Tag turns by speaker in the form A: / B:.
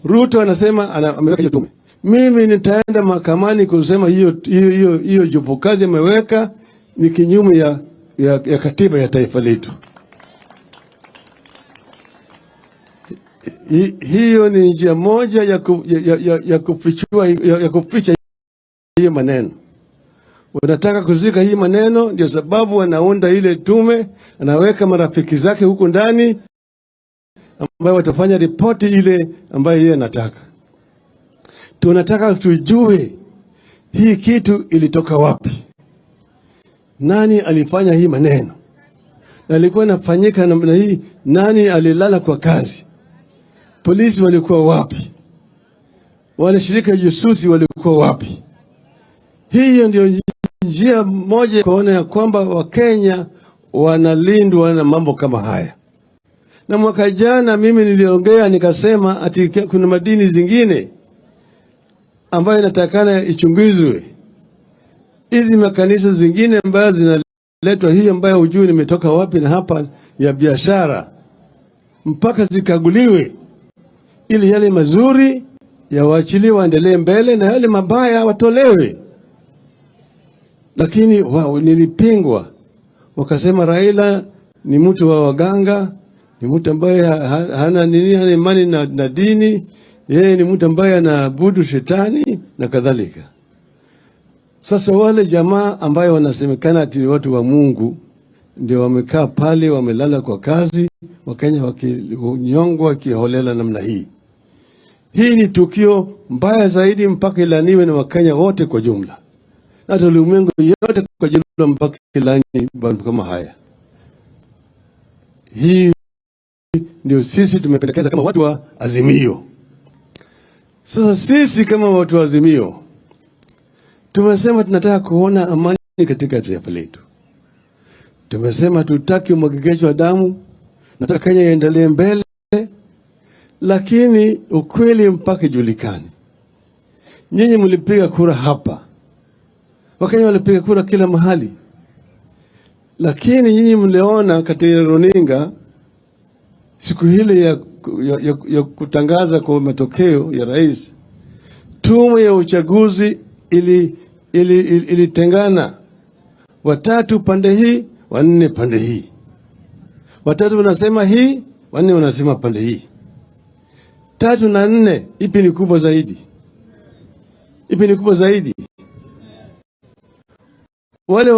A: Ruto anasema ameweka hiyo tume. Mimi nitaenda mahakamani kusema hiyo jopo kazi ameweka ni kinyume ya katiba ya taifa letu. Hiyo ni njia moja ya kuficha hiyo maneno. Wanataka kuzika hii maneno, ndio sababu wanaunda ile tume, anaweka marafiki zake huku ndani ambayo watafanya ripoti ile ambayo yeye anataka. Tunataka tujue hii kitu ilitoka wapi, nani alifanya hii maneno, na ilikuwa inafanyika namna hii, nani alilala kwa kazi, polisi walikuwa wapi, wale shirika jususi walikuwa wapi? Hiyo ndio njia moja kuona ya kwamba Wakenya wanalindwa na mambo kama haya. Na mwaka jana mimi niliongea nikasema ati kuna madini zingine ambayo inatakana ichunguzwe. Hizi makanisa zingine ambazo zinaletwa hii ambayo hujui nimetoka wapi na hapa ya biashara, mpaka zikaguliwe ili yale mazuri yawaachiliwe waendelee mbele na yale mabaya watolewe. Lakini wao nilipingwa, wakasema Raila ni mtu wa waganga, ni mtu ambaye hana nini, hana imani na dini, yeye ni mtu ambaye anaabudu shetani na kadhalika. Sasa wale jamaa ambayo wanasemekana ati ni watu wa Mungu ndio wamekaa pale, wamelala kwa kazi, Wakenya wakinyongwa wakiholela namna hii. Hii ni tukio mbaya zaidi, mpaka ilaniwe na Wakenya wote kwa jumla, hata ulimwengu yote kwa jumla, mpaka ilani mambo kama haya. Hii ndio sisi tumependekeza kama watu wa Azimio. Sasa sisi kama watu wa Azimio tumesema tunataka kuona amani katika taifa letu. Tumesema tutaki umwagikaji wa damu, nataka Kenya iendelee mbele, lakini ukweli mpaka ijulikane. Nyinyi mlipiga kura hapa, Wakenya walipiga kura kila mahali, lakini nyinyi mliona katika runinga siku ile ya kutangaza kwa matokeo ya rais, tume ya uchaguzi ilitengana ili watatu pande hii, wanne pande hii, watatu wanasema hii, wanne wanasema pande hii. Tatu na nne, ipi ni kubwa zaidi? Ipi ni kubwa zaidi? Wale